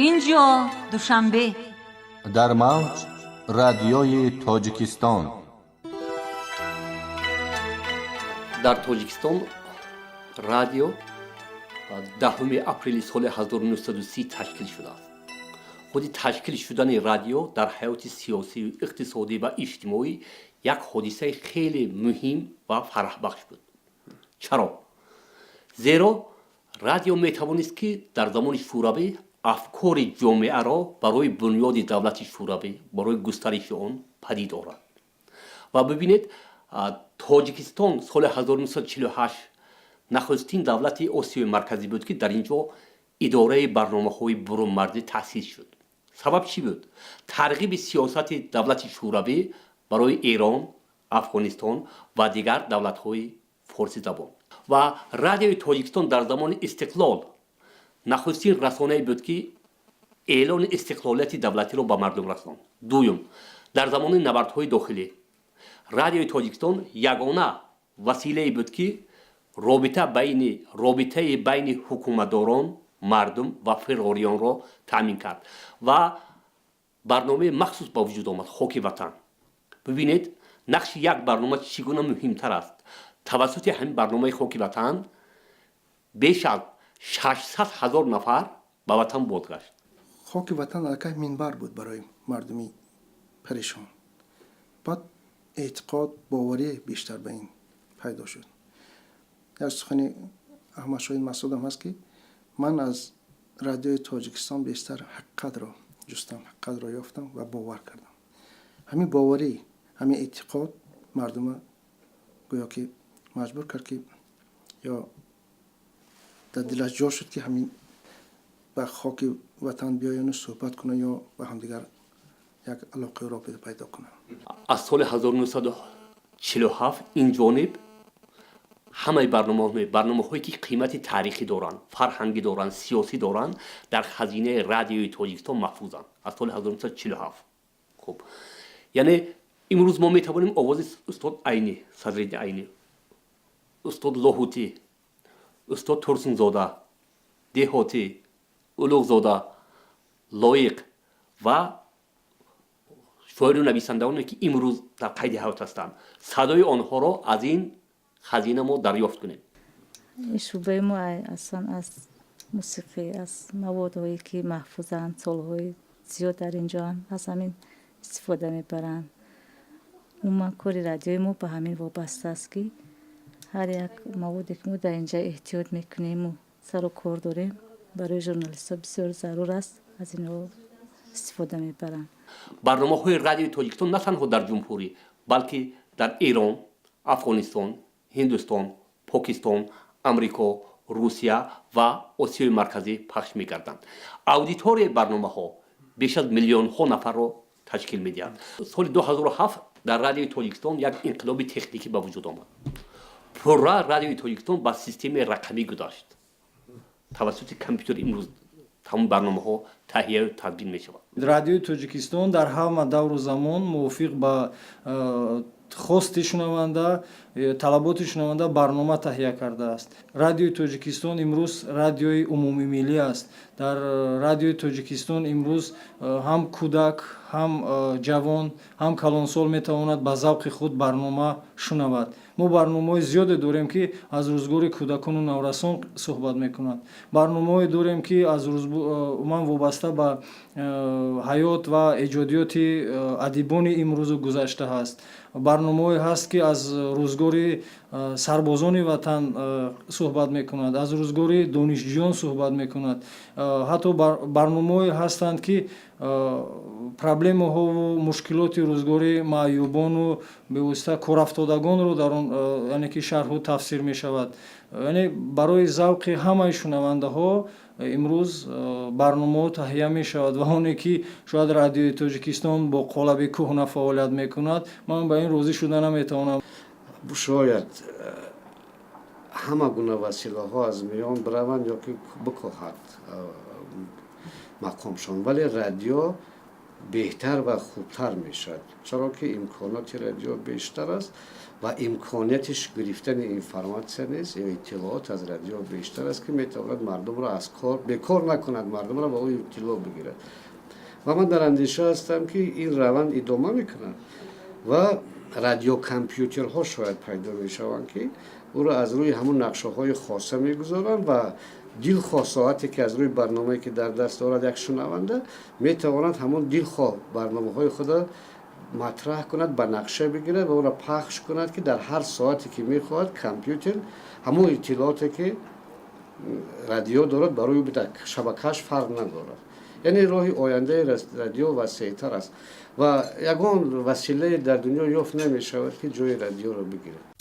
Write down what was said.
Инҷо Душанбе. Дар мавҷ Радиои Тоҷикистон. Дар Тоҷикистон радио 10 апрели соли 1930 ташкил шудааст. Худи ташкил шудани радио дар ҳаёти сиёсию иқтисодӣ ва иҷтимоӣ як ҳодисаи хеле муҳим ва фараҳбахш буд. Чаро? Зеро радио метавонист, ки дар замони Шӯравӣ афкори ҷомеаро барои бунёди давлати Шӯравӣ, барои густариши он падид орад. Ва бибинед, Тоҷикистон соли 1948 нахустин давлати Осиёи Марказӣ буд, ки дар ин ҷо идораи барномаҳои бурунмарзӣ таъсис шуд. Сабаб чӣ буд? Тарғиби сиёсати давлати Шӯравӣ барои Эрон, Афғонистон ва дигар давлатҳои форсизабон. Ва Радиои Тоҷикистон дар замони истиқлол нахустин расонае буд, ки эълони истиқлолияти давлатиро ба мардум расонд. Дуюм, дар замони набардҳои дохилӣ Радиои Тоҷикистон ягона василае буд, ки робитаи байни ҳукуматдорон, мардум ва фирғориёнро таъмин кард. Ва барномаи махсус ба вуҷуд омад, «Хоки ватан». Бибинед, нақши як барнома чӣ гуна муҳимтар аст. Тавассути ҳамин барномаи «Хоки ватан» беш аз 600 ҳазор нафар ба ватан бозгашт. «Хоки ватан» аллакай минбар буд барои мардуми парешон. Баъд эътиқод, боварӣ бештар ба ин пайдо шуд. Як сухани Аҳмадшоҳи Масудам ҳаст, ки ман аз Радиои Тоҷикистон бештар ҳақиқатро ҷустам, ҳақиқатро ёфтам ва бовар кардам. Ҳамин боварӣ, ҳамин эътиқод мардума гӯё ки маҷбур кард, ки ё дар дилаш ҷо шуд, ки ҳамин ба хоки ватан биёяну суҳбат кунанд ё ба ҳамдигар як алоқаи робита пайдо кунанд. Аз соли 1947 ин ҷониб ҳамаи барномаҳое, ки қимати таърихӣ доранд, фарҳангӣ доранд, сиёсӣ доранд, дар хазинаи Радиои Тоҷикистон маҳфузанд аз соли 1947. Хуб, яъне имрӯз мо метавонем овози устод Айнӣ, Садриддин Айнӣ, устод Лоҳутӣ, устод Турсунзода, Деҳотӣ, Улуғзода, Лоиқ ва шоиру нависандагоне, ки имрӯз дар қайди ҳаёт ҳастанд, садои онҳоро аз ин хазина мо дарёфт кунем. Ин шӯъбаи мо аслан аз мусиқӣ, аз маводҳое, ки маҳфузанд, солҳои зиёд дар инҷоанд, аз ҳамин истифода мебаранд. Умуман, кори радиои мо ба ҳамин вобаста аст, ки ҳар як маводе, ки мо дар инҷа эҳтиёт мекунему сару кор дорем, барои журналистҳо бисёр зарур аст, аз инҳо истифода мебаранд. Барномаҳои Радиои Тоҷикистон на танҳо дар ҷумҳурӣ, балки дар Эрон, Афғонистон, Ҳиндустон, Покистон, Амрико, Русия ва Осиёи Марказӣ пахш мегарданд. Аудиторияи барномаҳо беш аз миллионҳо нафарро ташкил медиҳад. Соли 2007 дар Радиои Тоҷикистон як инқилоби техникӣ ба вуҷуд омад. Пурра Радиои Тоҷикистон ба системаи рақамӣ гузашт. Тавассути компютер имрӯз тамоми барномаҳо таҳияю тадбир мешавад. Радиои Тоҷикистон дар ҳама давру замон мувофиқ ба хости шунаванда, талаботи шунаванда барнома таҳия кардааст. Радиои Тоҷикистон имрӯз радиои умумимиллӣ аст. Дар Радиои Тоҷикистон имрӯз ҳам кӯдак, ҳам ҷавон, ҳам калонсол метавонад ба завқи худ барнома шунавад. Мо барномаҳои зиёде дорем, ки аз рӯзгори кӯдакону наврасон суҳбат мекунанд. Барномаҳое дорем, ки аз умуман вобаста ба ҳаёт ва эҷодиёти адибони имрӯзу гузашта ҳаст. Барномаҳое ҳаст, ки аз рӯзгори сарбозони ватан суҳбат мекунад, аз рӯзгори донишҷӯён суҳбат мекунад. Ҳатто барномаҳое ҳастанд, ки проблемаҳову мушкилоти рӯзгори маъюбону бевосита корафтодагонро дар он, яъне ки, шарҳу тафсир мешавад. Яъне барои завқи ҳамаи шунавандаҳо имрӯз барномаҳо таҳия мешавад. Ва оне ки шояд Радиои Тоҷикистон бо қолаби кӯҳна фаъолият мекунад, ман ба ин розӣ шуда наметавонам. Шояд ҳама гуна василаҳо аз миён бираванд ё ки бикоҳад мақомшон, вале радио Беҳтар ва хубтар мешавад, чаро ки имконоти радио бештар аст ва имконияти гирифтани информатсия нест ё иттилоот аз радио бештар аст, ки метавонад мардумро аз кор бекор накунад, мардумро ба ӯ иттилоъ бигирад. Ва ман дар андеша ҳастам, ки ин раванд идома мекунад ва радиокомпютерҳо шояд пайдо мешаванд, ки ӯро аз рӯи ҳамун нақшаҳои хоса мегузоранд ва дилхоҳ соате, ки аз рӯи барномае, ки дар даст дорад як шунаванда, метавонад ҳамон дилхоҳ барномаҳои худро матраҳ кунад, ба нақша бигирад ва ӯро пахш кунад, ки дар ҳар соате, ки мехоҳад, компютер ҳамон иттилооте, ки радио дорад, барои шабакааш фарқ надорад. Яъне роҳи ояндаи радио васеътар аст ва ягон василае дар дунё ёфт намешавад, ки ҷои радиоро бигирад.